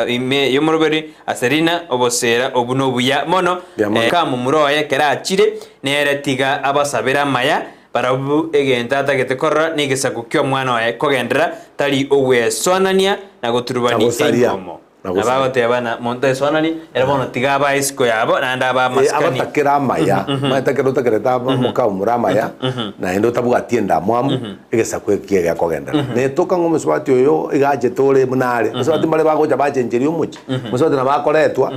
Ime y'omoroberi ase rina oboseera obwo nobuya mono. Buya mono. Kamomura oye ekero achire, nere tiga abasabere amaya, barabwo egento atagete korora negesaku ki'omwana oye kogenderera, tari ogwesoanania na goturubania Na gosaria. enyomo. Na Na gosaria. bagoteba na monto esoanani, ere bono tiga abae isiko yabo, naende abae Eh, amasikani. abatakera amaya omanyete ekero otakerete aba mokamura amaya naende otabwati endamwamu egesaku eki gekogenderera netoka ng'a omosubati oyo iga achete ore buna are abasubati mbare bagocha bachencheria omochie omosubati nabo akoretwa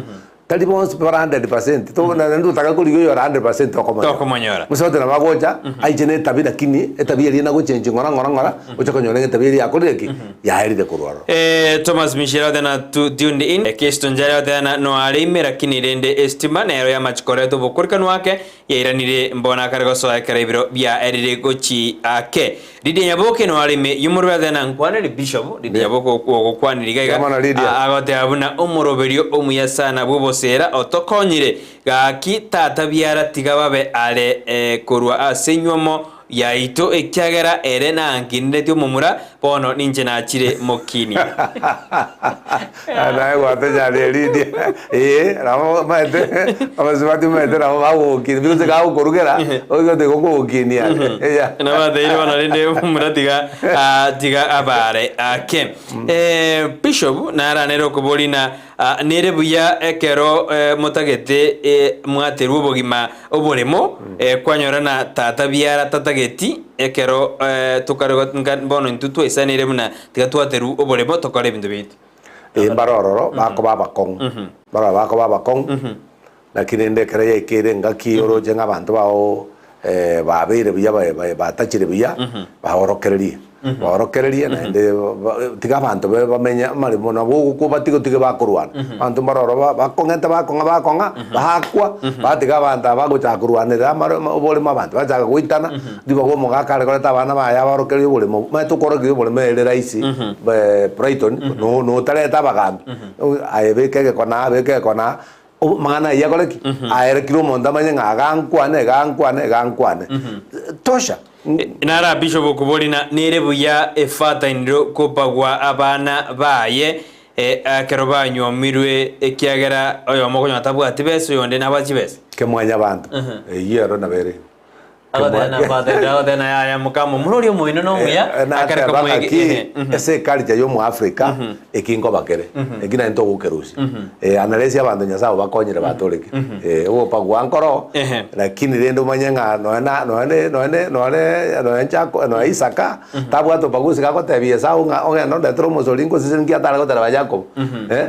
tari bonsi bare 100% to naende otake korigia oyore 100% tokomonyora Tokomonyora. omosubati nabo agocha aiche na etabi lakini etabi eria nagochenchia ng'ora ng'ora ng'ora oche konyora ng'a etabi eria yakorire ki yaerire korwa ororo. Eh, Thomas Michel otena tu tuned in. Kristo njare otena no are ime lakini rende estima nero yamachi koreta obokorikanu ake yairanire mbono akare gosoa ekero ebiro bia erire gochi ake. Lydia Nyaboke no are ime yomorobio otena nkwaneri Bishop Lydia Nyaboke ogokwaniri iga iga Mbuya mono, Lydia. a- agoteba buna omoroberio omuya sana bw'oboseera otokonyire gaki tata biara tiga babe are eh, korwa ase enywomo yaito, ekiagera ere nankineretie omomura, bono ninche nachire mokinie. Naye gwatonyarire Lydia. Ee, nabo omanyete, abasubati omanyete nabo bagogokinia, gose gagokorugera, oigwe tiga okogokinia. Yeah. Nabateire bono rende omomura tiga ah, tiga abare ake. Eh, Bishop naranere okoboria na ah, nere buya ekero eh, motagete eh, mwaterwe obogima oboremo, kwanyora na tata biara tatageti, ekero tokare nka bono intwe twaisanire buna tiga twaterwa oboremo tokore ebinto biaito. Ee, mbare ororo bakoba abakong'u, mbare ororo bakoba abakong'u, naki rende ekero yaikeire engaki oroche ng'a abanto bao babeire buya batachire buya, baorokererie. Baorokererie naende tiga abanto babe bamenye amaremo nabo ogokwa obatige otige bakorwana. Abanto mbare ororo ba- bakong'ete bakong'a bakong'a, bakwa, batiga abanto aba bagochaka korwanerera amare oboremo abanto bachaka goitana, ribaga omogaka are koreta abana baye abaorokererie oboremo, omanyete okorokereria oboremo ere rahisi Brighton, no notareta abagambi, aye beka egekone aa beka egekone aa, amang'ana ayio akore ki? Aere kera omonto amanye ng'a iga nkwane iga nkwane iga nkwane. Tosha. Nara Bishop okobori na nere buya efatainire kobagwa abana baye ekero banywomirwe ekiagera oyomo okonyora tabwati besa oyonde nabwate chibesa. Kemwanyabanto, eyio ero nabo ere. Agoteba agoteba agoteba yaya mokama omura oria omoino nomuya Eh, akare nateba komoege ng'aki ehe mhm. ase eculture ya omoafrica eki nkoba kere eki naende togokerusia Eh, unless abanto nyasaye obakonyire batoreke Eh, ogopagwa nkoro Ehe. lakini rende omanye ng'a nonya na nonya nonya nonya nonya Jaco nonya Isaka tabwate ubaguzi gagotebia Esau ng'a ogende ondetere omosori ngoseseni nki atare gotereba Jacob eh.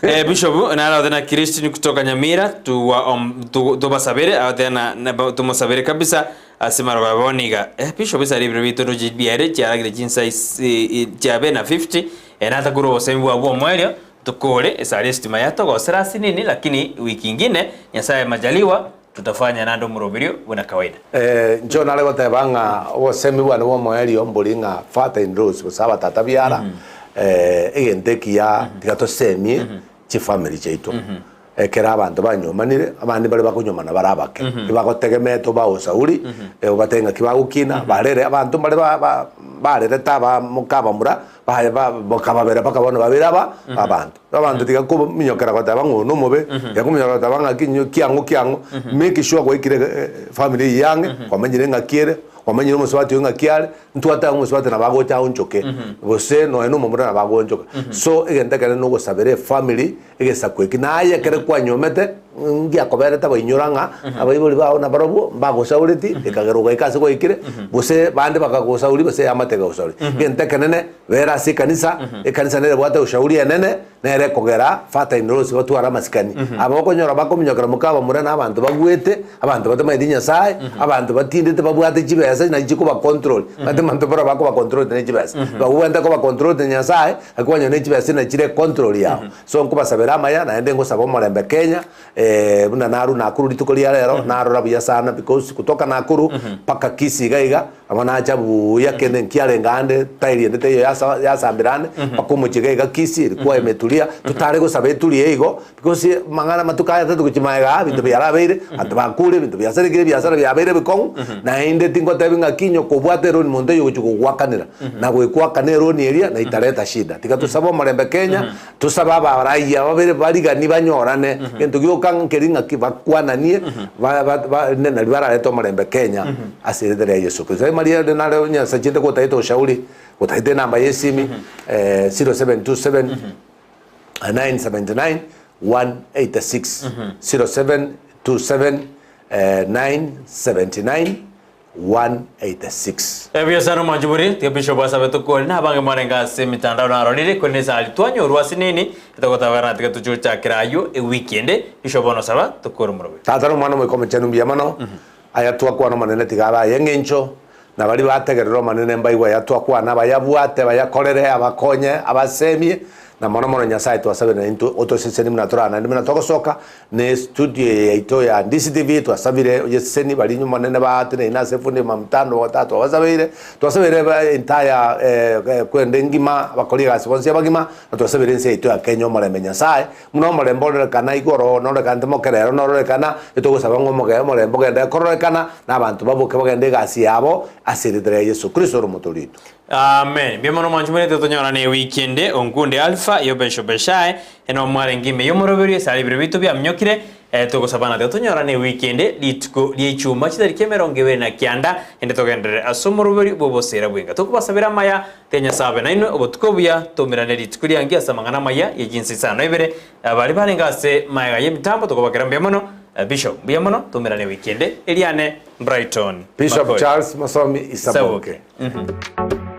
Eh, Bishop nare na Christine kutoka Nyamira tuwa om, tu, tubasabere agote na, na ba- tumosabere kabisa ase marogo abo niga eh, Bishop esare ebiro biaito ndoche biaere chiaragire chinsa is- i- i- chiabe na 50 eh, natakure obosemi bwabo bwa omoerio tokore esare estima yatogosera ase nini lakini wiki ingine Nyasaye majaliwa tutafanya naende omoroberio buna kawaida. Eh, inche nare goteba ng'a obosemi bwane bw'omoerio mbori ng'a father in laws gose abatata biara, eh, egento ekiya tiga tosemie chifamiri chiaito. Ekero abanto banyomanire, abande mbare bakonyomana bare abake, ebagotegemeete obae osauri, obatebie ng'aki bagokina, barere, abanto mbare ba- ba- barerete aba moka abamura, baye ba bakababera mpaka bono babere aba abanto. Abanto tiga kominyokera goteba ng'a oyo nomobe, tiga kominyokera goteba ng'aki nyo kiang'o kiang'o, make sure gwaikire family eyio ang'e, kwamanyire ng'aki ere, kwamanyire omosubati oyo ng'aki are, ntwateba ng'a omosubati nabo agocha aonchoke, gose nonya na omomura nabo agoonchoka. So, egento ekenene na ogosabera efamily, egesaku eki, naye ekere kwanyomete, ngiakoberete abainyora ng'a abaibori bao nabarobwo mbagosaureti, ekagera ogaika ase gwaikire, gose bande bakagosauri gose eamate ekagosauri. Egento ekenene, Bera ase ekanisa, ekanisa nere ebwate ushauri enene, nere ekogera father in laws batware amasikani. Aba okonyora bakominyokera moka abamura na abanto bagwete, abanto batamaeti Nyasaye, abanto batindete babwate chibesa nachi chikoba control, omanyete abanto mbaro bakoba controlled ne chibesa. Bagwenerete koba controlled na Nyasaye, lakini kwanyora ne chibesa nachi chire control yao. So nkobasabera amaya naende ngosaba omorembe Kenya, buna narwa Nakuru rituko ria rero, narora buya sana because kutoka Nakuru mpaka Kisii iga iga. Nabo nacha buya kende nkiarenge ande, tairi ende teiyo yasa yasambire ande, mpaka omochie iga iga Kisii erikwa emeturia, totare gosaba eturia igo, because mang'ana amatuko aya tari gochia magega aa, ebinto biarabeire, abanto bakure, ebinto biasarekire, ebiasara biabeire ebikong'u, naende tingotebi ng'aki onye kobwate eroni monto oyo ogochia gogoakanera, na goekoakana eroni eria, na itareta shida. Tiga tosabe omorembe Kenya, Tosabe abaraiya babere bariganie banyorane, gento gioka nkeri ng'aki bakwananie ba- ba- ba- rinde nario bararete omorembe Kenya ase erieta ria Yeso Kristo. Aye Maria rende nare onye ase chiente gotagete ushauri, gotagete enamba ya esimi 0727 979 186 0727 979 186. Ebiasara omwanchi bori, tiga Bishop asabe tokore na abange mwarenge ase emitandao narorire, korende esari twanyorwa ase nini, etogotabera tiga toche gochakera ayio ewiki ende, Bishop bono saba tokore omoroberi. Tata na Omwana Omoika Omochenu mbuya mono, aya twakwana Omonene tiga abe aye eng'encho, na baria bategerere Omonene mbaigwe aya twakwana, bayabwate, bayakorere, abakonye, abasemie, na mono mono Nyasae twasabire naintwe otosesenie buna torara naende buna togosoka, Ne estudio eye yaito ya Ndisi TV twasabire oyeseseni baria inwe monene baateneine ase efundi mamtando tata twabasabeire, twasabeire ba entire kwenda engima abakori egasi bonsi abagima, na twasabeire ense yaito ya Kenya omorembe Nyasaye, buna omorembe ororekana igoro nororekana timokerero nororekana, etogosaba ng'a omoge omorembe ogenderere kororekana, na abanto baboke bagende egasi yabo ase erieta ria Yeso Kristo ore omotoori oito. Amen. Mbuya mono mwanchi mwerete tonyorane ewiki ende onkunde Alpha yobesho beshae eno mwarenge ime yomoroberio esare ebiro biaito biaminyokire eh, togosabana tiga tonyorane ewiki ende rituko ria ichuma chitariki emerongo ebere na kianda ende togenderere ase omoroberio bw'obosera bwenga tokobasabera amaya tiga Nyasae abe nainwe obotuko obuya toumerane rituko riangi ase amang'ana amaya ye chinsa isano na ibere eh, baria barenge ase maega y'emitambo tokobakera mbuya mono eh, Bishop mbuya mono toumerane ewiki ende eriane Brighton Bishop Makori. Charles Mosomi Isaboke. Isaboke.